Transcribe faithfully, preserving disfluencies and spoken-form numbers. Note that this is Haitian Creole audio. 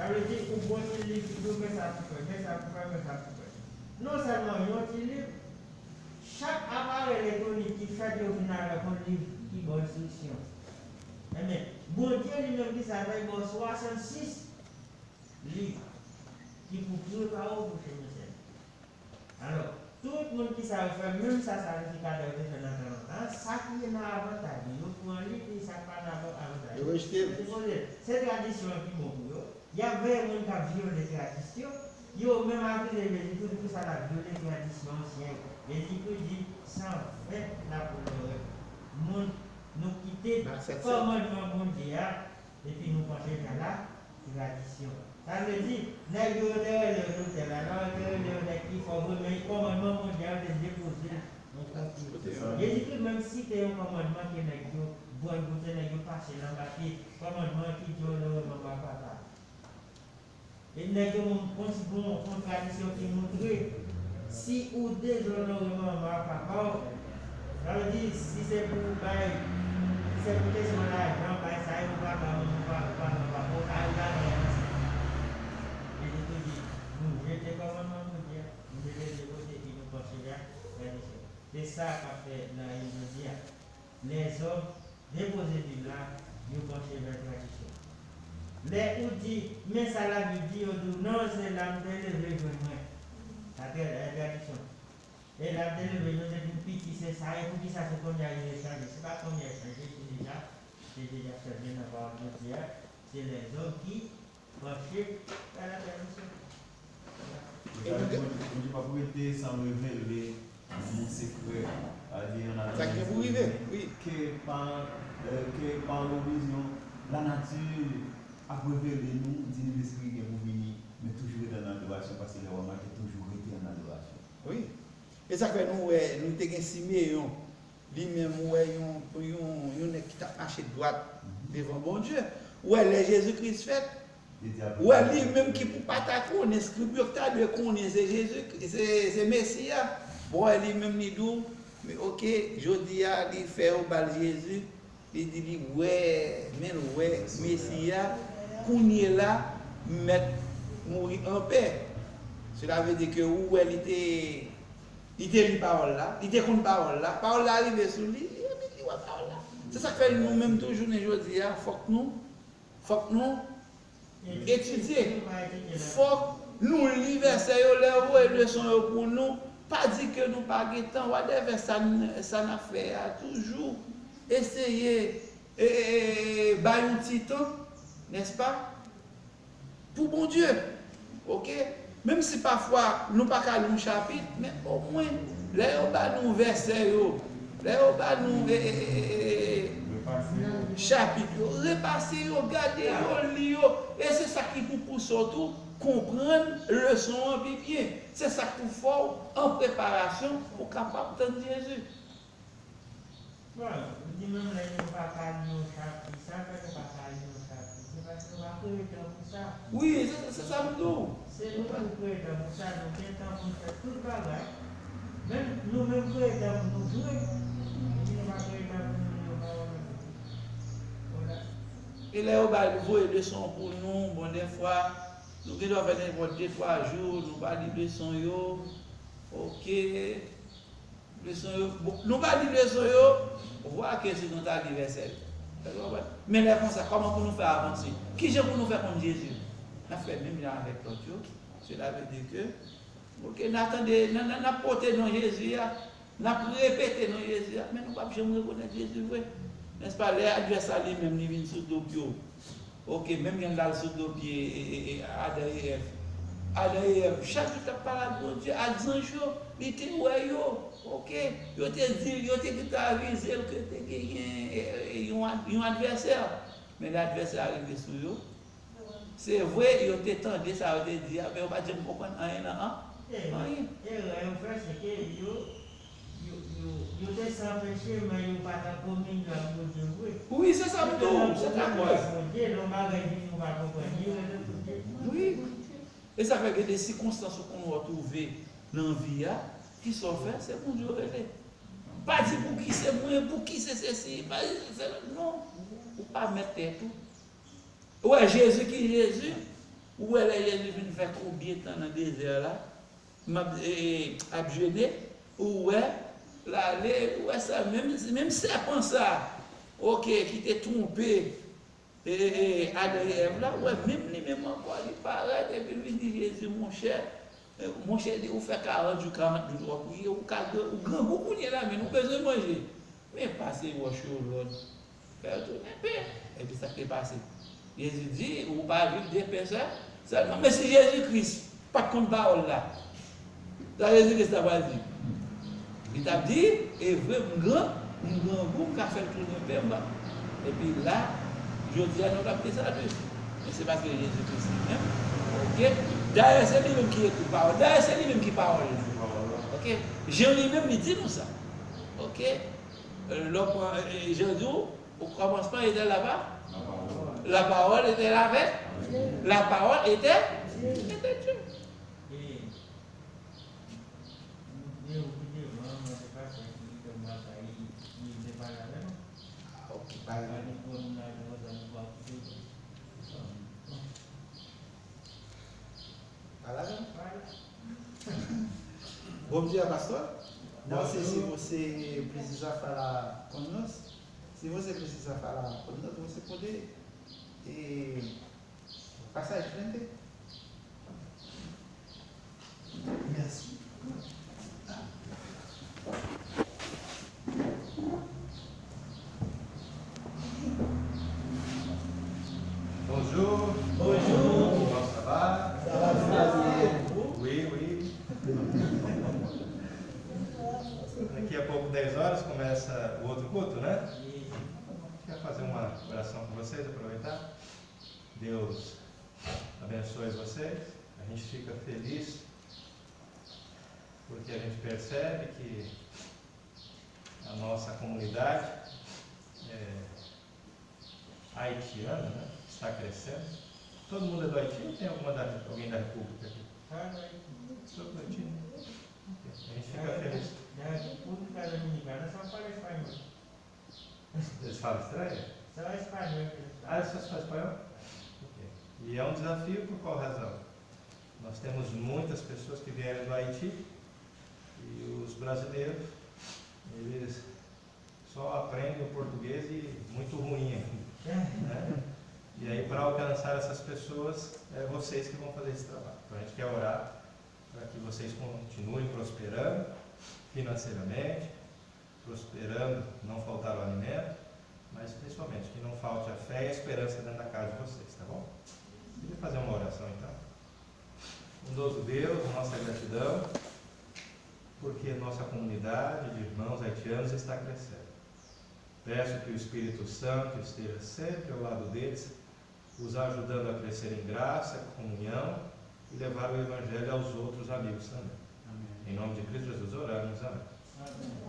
Sa vle di, ou gon ti liv ki di w men sa pou fè, men sa pou fè, men sa pou fè. Non sèlman yon ti liv, chak aparèy elektwonik ki fèt yo vin avèk yon liv ki ba w enstriksyon. Ebyen, Bondye li menm ki sa fè, li ba w swasannsis liv ki pou prepare w pou chemen sèl. Alò, tout moun ki sa yo fè menm sa sakrifikatè yo te fè nan tan lontan an, sa ki gen nan avantaj yo, yo pran li, epi sa k pa nan avan- avantaj yo, yo rejte l. Yo depoze l. Se tradisyon an ki bon pou yo. Y ap veye moun k ap vyole tradisyon. Yo menm akize Jezikri pou sa l ap vyole tradisyon ansyen yo. Jezikri di, san fè n ap onore moun, nou kite kòmandman Bondye a, epi nou panche vè la tradisyon. Sa vle di, nèg yo te rele yo doktè la, non, yo te rele yo nèg ki fò vre, men kòmandman Bondye a, yo te depoze l nan kont yo. Jezikri menm site yon kòmandman ke nèg yo bwè goute, nèg yo pase l anba pye, kòmandman ki di onore manman ak papa. E nèg yo menm konn si gon, gon tradisyon ki montre, si ou dezonore manman ak papa w, sa vle di, si se pou bay, si se pou kesyon lajan, bay sa yo, ou pa ba manman, ou pa, ou pa ba papa w, ou ka al lajan nan sa. Jezi tou di, nou jete kòmandman Bondye a, nou mete l de kote, epi nou panche vè tradisyon. Se sa k ap fè nan Inde jodi a. Lèzòm depoze Bib la, yo panche vè tradisyon. Lè ou di, men sa Labib di, yo di w, non, se la m te leve jwenn mwen. Sa te, e, tradisyon. E la m te leve jwenn depi m piti, se sa, e poukisa se kounye a yo chanje? Se pa kounye a yo chanje, se deja, se deja chanje nan pawòl Bondye a. Se lèzòm ki Panche, gade afè misye. Bondye p ap rete san revele moun sekrè, sa vle di, nan sa ki gen pou rive, wi. Ke pa, ke pa yon vizyon, lanati ap revele nou, di nou Lespri gen pou vini, men toujou rete ann adorasyon, paske lè w remake, toujou rete ann adorasyon. Wi. E sa k fè nou wè, nou te gen Simeyon, li menm, ou wè yon, yon, yon nèg ki t ap mache dwat devan Bondye. Ou wè, lè Jezi Kris fèt, ou wè, li menm ki pou pa ta konnen, eskrib yo ki ta dwe konnen se Jezi, se, se Mesi a. Bon, ou wè, li menm li di w, men oke, jodi a, li fè yo ba l Jezi, li di li wè, men l wè Mesi a, kounye la, m mèt mouri anpè. Sela vle di ke ou wè li te Li te li pawòl la, li te konn pawòl la, pawòl la rive sou li, li, li, li wè pawòl la. Se sa k fè nou menm tou jounen jodi a, fòk nou, fòk nou etidye. Fòk nou li vèsè yo, lè yo voye leson yo pou nou, pa di ke nou pa gen tan, whatever sa n, sa n ap fè a, toujou eseye, e, e, e, e, bay yon ti tan, nèspa? Pou Bondye. Oke? Menm si pafwa nou pa ka li yon chapit, men omwen, lè yo ba nou vèsè yo, lè yo ba nou, e, e, e, e, e, chapit yo, repase yo, gade yo, li yo. E se sa ki pou pouse w tou konprann leson an pi byen. Se sa k pou fè w an preparasyon pou w kapab tann Jezi. Bon, ou di menm lè nou pa ka li yon chapit, sa fè nou pa ka li yon chapit? Se paske nou pa prepare pou sa. Wi, se, se sa m di w. Se nou ki prepare pou sa, nou gen tan pou nou fè tout bagay. Menm, nou menm prepare pou nou jwe, epi nou pa prepare pou nou li yon pawòl Bondye. Vwala. E lè yo ba, voye leson pou nou, bon, dèfwa, nou gen dwa fè nenpòt de twa jou, nou pa li leson yo. Oke. Leson yo, bon, nou pa li leson yo, vwa ke si nou ta li vèsè yo. Èske w konprann? Men lè konsa, kòman pou nou fè avanse? Ki jan pou nou fè konn Jezi? N ap fè menm jan avèk lòt yo. Sela vle di ke, oke, n a tande, n a, n a, n ap pote non Jezi a, n ap repete non Jezi a, men nou p ap janm rekonèt Jezi vre. Nèspa? Lè advèsè a li menm li vin sou do pye w, Oke, menm jan l al sou do pye, e, e, e, Adan e Èv. Adan e Èv, chak jou t ap pale ak Bondye, ak zanj yo, li te wè yo. Oke, yo te di, yo te gentan avize l ke te genyen, e, e, yon ad-, yon advèsè. Men lè advèsè a rive sou yo, se vre, yo te tande sa yo te di a, men yo pa t janm konprann anyen nan an-, anyen. Erè yo fè, se ke yo Yo, yo, yo te san peche, men yo pa t an kominyon ak Bondye vre. Wi, se sa m di w, se ta koz. Bondye, lè yon bagay vini, ou pa konprann, li rele Bondye. Wi. E sa fè gen de sikonstans ou konn wè w twouve nan vi a, ki sa w fè, se Bondye w rele. Pa di, "Pouki se mwen, pouki se sesi, pa se," non. Ou pa mèt tèt ou. Ou wè, Jezi ki Jezi, Ou wè lè Jezi fin fè konbyen tan nan dezè la, m ap, e, e, ap jene, ou wè, l ale, ou wè sa, menm, menm sèpan sa, oke, ki te twonpe, e, e, e, Adan e Èv la, ou wè, menm li menm ankò, li parèt, epi l vin di Jezi, monchè, e, monchè, di, ou fè karant jou, karant jou, w ap priye, ou ka gran, ou grangou kounye la, men ou bezwen manje. Men pase wòch yo lòd. Fè yo tounen pen. Epi sa k te pase? Jezi di, ou pa viv de pen sèl, sèlman. Men si Jezi Kris pa t konn pawòl la, sa Jezi Kris ta pral di? Li t ap di, e vre, m gran, m grangou, m ka fè l tounen pen, m pa. Epi la, jodi a, nou t ap gen salu. Men se paske Jezi Kris li menm, oke? Dayè, se li menm ki ekri pawòl. Dayè, se li menm ki pawòl la. Oke? Jan li menm, li di nou sa. Oke? Lè w pran, e, e, Jan di w, au commencement était la pa-, la parole était avec, la parole était, était Dieu. Ah, ok, pa gen. Pale avè m. Bom dia, pastor. Não sei se você precisar falar conosco. Se você precisar falar conosco, você pode, eh, passar de frente. Merci. Bonjour. Bonjour. Comment ça va? Ça va, ça va. Oui, oui. Daqui a pouco, dez horas, começa o outro culto, né? Quero fazer uma oração com vocês, aproveitar. Deus abençoe vocês. A gente fica feliz porque a gente percebe que a nossa comunidade é, haitiana, né, está crescendo. Todo mundo é do Haiti ou tem alguma da, alguém da República aqui? Ah, do Haiti. Só do Haiti, né? Ok. A gente fica feliz. Da República Dominicana só fala espanhol. Eles falam estranho? Só espanhol que eles falam. Ah, eles só falam espanhol? Ok. E é um desafio por qual razão? Nós temos muitas pessoas que vieram do Haiti e os brasileiros, eles só aprendem o português e muito ruim ainda, né? E aí, para alcançar essas pessoas, é vocês que vão fazer esse trabalho. Então, a gente quer orar para que vocês continuem prosperando financeiramente, prosperando, não faltar o alimento, mas principalmente que não falte a fé e a esperança dentro da casa de vocês, tá bom? Queria fazer uma oração então. Bondoso Deus, nossa gratidão, porque nossa comunidade de irmãos haitianos está crescendo. Peço que o Espírito Santo esteja sempre ao lado deles, os ajudando a crescer em graça, comunhão e levar o Evangelho aos outros amigos também. Amém. Em nome de Cristo Jesus oramos. Amém. Amém.